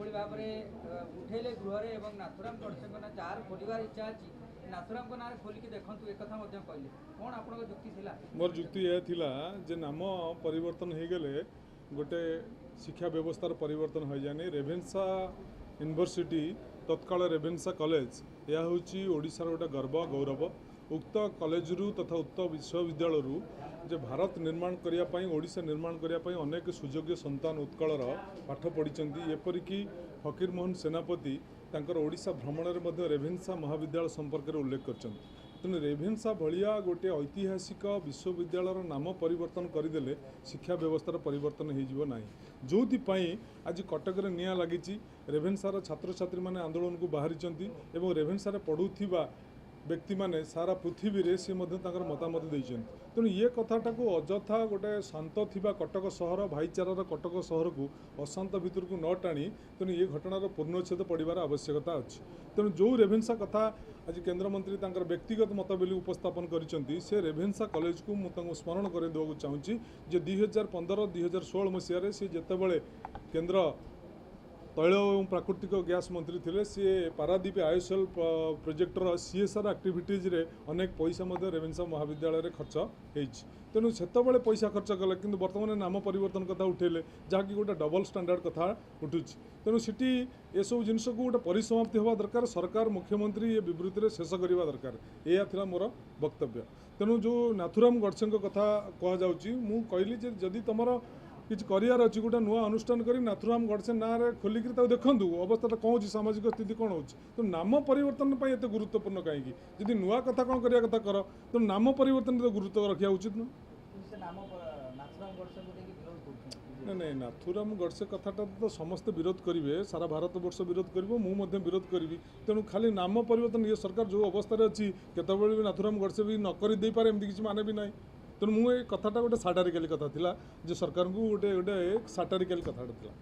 ଯେଭଳି ଭାବରେ ଉଠେଇଲେ ଗୃହରେ ଏବଂ ନାଥୁରାମ ଗଡ଼ସେଙ୍କ ନାଁ ଯାହାର ଖୋଲିବାର ଇଚ୍ଛା ଅଛି ନାଥୁରାମଙ୍କ ନାଁରେ ଖୋଲିକି ଦେଖନ୍ତୁ, ଏକଥା ମଧ୍ୟ କହିଲେ। କ'ଣ ଆପଣଙ୍କ ଯୁକ୍ତି ଥିଲା? ମୋର ଯୁକ୍ତି ଏହା ଥିଲା ଯେ ନାମ ପରିବର୍ତ୍ତନ ହୋଇଗଲେ ଗୋଟେ ଶିକ୍ଷା ବ୍ୟବସ୍ଥାର ପରିବର୍ତ୍ତନ ହୋଇଯାଏନି। ରେଭେନ୍ସା ୟୁନିଭର୍ସିଟି, ତତ୍କାଳ ରେଭେନ୍ସା କଲେଜ, ଏହା ହେଉଛି ଓଡ଼ିଶାର ଗୋଟେ ଗର୍ବ ଗୌରବ। ଉକ୍ତ କଲେଜରୁ ତଥା ଉକ୍ତ ବିଶ୍ୱବିଦ୍ୟାଳୟରୁ ଯେ ଭାରତ ନିର୍ମାଣ କରିବା ପାଇଁ, ଓଡ଼ିଶା ନିର୍ମାଣ କରିବା ପାଇଁ ଅନେକ ସୁଯୋଗ୍ୟ ସନ୍ତାନ ଉତ୍କଳର ପାଠ ପଢ଼ିଛନ୍ତି। ଏପରିକି ଫକୀରମୋହନ ସେନାପତି ତାଙ୍କର ଓଡ଼ିଶା ଭ୍ରମଣରେ ମଧ୍ୟ ରେଭେନ୍ସା ମହାବିଦ୍ୟାଳୟ ସମ୍ପର୍କରେ ଉଲ୍ଲେଖ କରିଛନ୍ତି। ତେଣୁ ରେଭେନ୍ସା ଭଳିଆ ଗୋଟିଏ ଐତିହାସିକ ବିଶ୍ୱବିଦ୍ୟାଳୟର ନାମ ପରିବର୍ତ୍ତନ କରିଦେଲେ ଶିକ୍ଷା ବ୍ୟବସ୍ଥାର ପରିବର୍ତ୍ତନ ହୋଇଯିବ ନାହିଁ। ଯେଉଁଥିପାଇଁ ଆଜି କଟକରେ ନିଆଁ ଲାଗିଛି, ରେଭେନ୍ସାର ଛାତ୍ରଛାତ୍ରୀମାନେ ଆନ୍ଦୋଳନକୁ ବାହାରିଛନ୍ତି ଏବଂ ରେଭେନ୍ସାରେ ପଢ଼ୁଥିବା ବ୍ୟକ୍ତିମାନେ ସାରା ପୃଥିବୀରେ ସେ ମଧ୍ୟ ତାଙ୍କର ମତାମତ ଦେଇଛନ୍ତି। ତେଣୁ ଇଏ କଥାଟାକୁ ଅଯଥା ଗୋଟେ ଶାନ୍ତ ଥିବା କଟକ ସହର, ଭାଇଚାରାର କଟକ ସହରକୁ ଅଶାନ୍ତ ଭିତରକୁ ନ ଟାଣି, ତେଣୁ ଏ ଘଟଣାର ପୂର୍ଣ୍ଣଚ୍ଛେଦ ପଡ଼ିବାର ଆବଶ୍ୟକତା ଅଛି। ତେଣୁ ଯେଉଁ ରେଭେନ୍ସା କଥା ଆଜି କେନ୍ଦ୍ରମନ୍ତ୍ରୀ ତାଙ୍କର ବ୍ୟକ୍ତିଗତ ମତ ବୋଲି ଉପସ୍ଥାପନ କରିଛନ୍ତି, ସେ ରେଭେନ୍ସା କଲେଜକୁ ମୁଁ ତାଙ୍କୁ ସ୍ମରଣ କରାଇ ଦେବାକୁ ଚାହୁଁଛି ଯେ 2015 2016 ମସିହାରେ ସେ ଯେତେବେଳେ କେନ୍ଦ୍ର ତୈଳ ଏବଂ ପ୍ରାକୃତିକ ଗ୍ୟାସ୍ ମନ୍ତ୍ରୀ ଥିଲେ, ସିଏ ପାରାଦ୍ୱୀପ ଆଇଏସ୍ଏଲ୍ ପ୍ରୋଜେକ୍ଟର ସିଏସ୍ଆର୍ ଆକ୍ଟିଭିଟିଜ୍ରେ ଅନେକ ପଇସା ମଧ୍ୟ ରେଭେନ୍ସା ମହାବିଦ୍ୟାଳୟରେ ଖର୍ଚ୍ଚ ହେଇଛି। ତେଣୁ ସେତେବେଳେ ପଇସା ଖର୍ଚ୍ଚ କଲେ, କିନ୍ତୁ ବର୍ତ୍ତମାନ ନାମ ପରିବର୍ତ୍ତନ କଥା ଉଠେଇଲେ, ଯାହାକି ଗୋଟେ ଡବଲ ଷ୍ଟାଣ୍ଡାର୍ଡ଼ କଥା ଉଠୁଛି। ତେଣୁ ସେଠି ଏସବୁ ଜିନିଷକୁ ଗୋଟେ ପରିସମାପ୍ତି ହେବା ଦରକାର। ସରକାର, ମୁଖ୍ୟମନ୍ତ୍ରୀ ଏ ବିବୃତ୍ତିରେ ଶେଷ କରିବା ଦରକାର। ଏଇଆ ଥିଲା ମୋର ବକ୍ତବ୍ୟ। ତେଣୁ ଯେଉଁ ନାଥୁରାମ ଗଡ଼ସେଙ୍କ କଥା କୁହାଯାଉଛି, ମୁଁ କହିଲି ଯେ ଯଦି ତୁମର କିଛି କରିବାର ଅଛି, ଗୋଟେ ନୂଆ ଅନୁଷ୍ଠାନ କରି ନାଥୁରାମ ଗଡ଼ସେ ନାଁରେ ଖୋଲିକିରି ତାକୁ ଦେଖନ୍ତୁ ଅବସ୍ଥାଟା କ'ଣ ହେଉଛି, ସାମାଜିକ ସ୍ଥିତି କ'ଣ ହେଉଛି। ତେଣୁ ନାମ ପରିବର୍ତ୍ତନ ପାଇଁ ଏତେ ଗୁରୁତ୍ୱପୂର୍ଣ୍ଣ କାହିଁକି? ଯଦି ନୂଆ କଥା କ'ଣ କରିବା କଥା କର, ତେଣୁ ନାମ ପରିବର୍ତ୍ତନ ତ ଗୁରୁତ୍ୱ ରଖିବା ଉଚିତ ନୁହଁ। ନାଇଁ ନାଇଁ, ନାଥୁରାମ ଗଡ଼ସେ କଥାଟା ତ ସମସ୍ତେ ବିରୋଧ କରିବେ, ସାରା ଭାରତବର୍ଷ ବିରୋଧ କରିବ, ମୁଁ ମଧ୍ୟ ବିରୋଧ କରିବି। ତେଣୁ ଖାଲି ନାମ ପରିବର୍ତ୍ତନ, ଇଏ ସରକାର ଯେଉଁ ଅବସ୍ଥାରେ ଅଛି କେତେବେଳେ ବି ନାଥୁରାମ ଗଡ଼ସେ ବି ନ କରିଦେଇପାରେ, ଏମିତି କିଛି ମାନେ ବି ନାହିଁ। ତେଣୁ ମୁଁ ଏ କଥାଟା ଗୋଟେ ସାଟାରିକାଲି କଥା ଥିଲା ଯେ ସରକାରଙ୍କୁ ଗୋଟେ ଗୋଟେ ସାଟାରିକାଲି କଥାଟା ଥିଲା।